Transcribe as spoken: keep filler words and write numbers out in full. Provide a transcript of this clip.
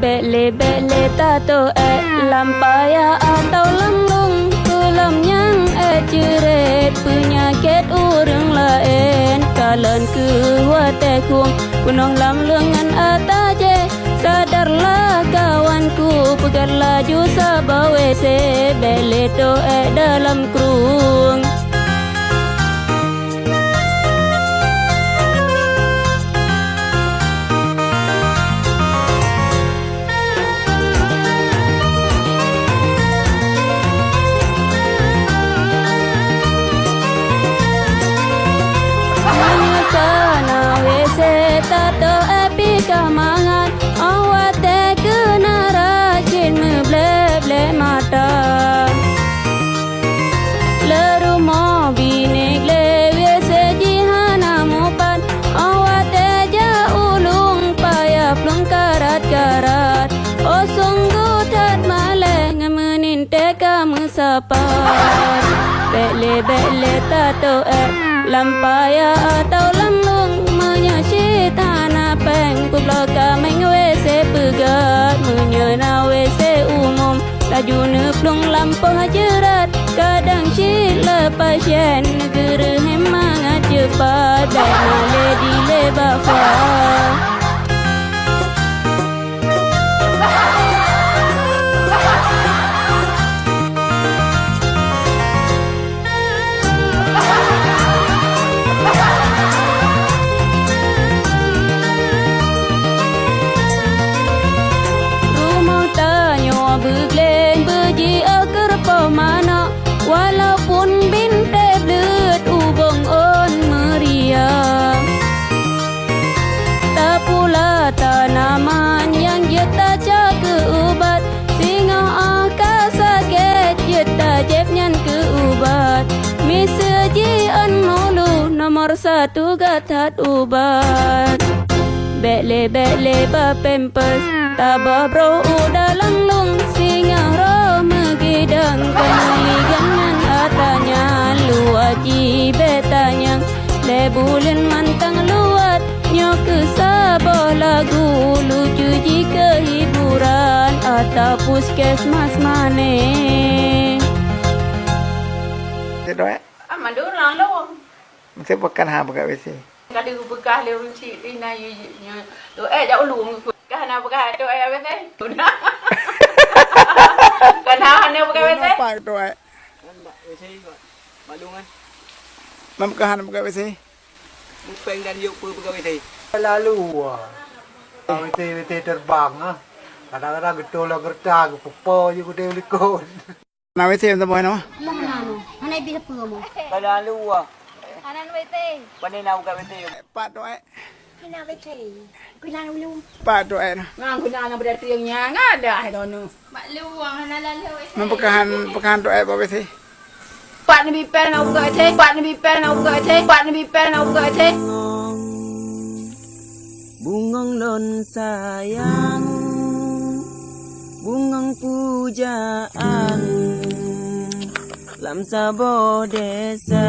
Bék lé, bék lé tatoh ék lam paya atawa lam lông, peue lom nyang ék ceuret peunyakét ureuëng laén. Kalon kheueh watée khueng peunoh lam lông ngon ata jéh. Sadarlah kawanku, peugét laju saboh W C, bék lé toh ék dalam krueng. Meunyoe ka na W C tatoh ék pih ka mangat, óh watée keuneuk rhot cit meubleb-bleb mata. Lé rumoh binéh glé W C jih hana mupat, óh watée jak u lueng payah plueng karat-karat. Oh sunggoh that malée ngon meunin teuka meusapat. Bék lé, bék lé tatoh ék lam paya atawa lam lông, meunyoe cit hana péng peubloe kaméng W C peugét, meunyoe na W C umum laju neuplueng lampôh jeurat. Kadang cit le pasien neugeureuhem mangat cepat, bék malée dilée bak fa. Rumoh tanyoe beugleng beujiôh keu rupoh manok, walaupun bintée bleuet ubông ôn meuria. Tapula tanaman nyang jeuet taca keu ubat, singoh óh ka sakét jeuet tajieb nyan keu ubat. Miseue jiôn mulu nomor satu gata that ubat. Bék lé, bék lé ba pampers, tabah broh u dalam lông, singoh roh meugidang, keuneuk gét ngon ata nyan luwat jih bék tanyong. Lhée buleuen mantong luwat, nyoe keuh saboh lagu lucu jih keu hiburan, ata puskesmas manéh. Cedok, eh? Ah, mandum lalu. Mesti bukan ha buka W C. Kada beukah lé ureueng chik di na yu, yu, yu. Tu, eh, jak ulu ngeukut. Kah na beukah tu, eh, W C? Kana hana beukah W C? Kenapa tu, eh? Kan bak W C, Pak. Maklum kan? Mam kah hana beukah W C? Mupeng dan yuk pe beukah W C. Lalu, wah. W C, W C terbang, ah. Kadang-kadang getol lah gerta, gepupo je gudang likot. Na W C saboh nyoe? Lah hana nyoe. Hana ibi sapeue kamoe. Kada luwa. Hana W C. Pane na uga W C? Pat tu, eh. Hana W C. Kena dulu. Pat tu, eh. Ngang kena na berdatang nya, ngada hai dono. Mak luwang hana lalu W C. Mempekahan, pekahan tu, eh, W C. Pat ni bipen na uga W C. Pat ni bipen na uga W C. Pat ni bipen na uga W C. Bungong lôn sayang, bungong pujaan lam saboh desa.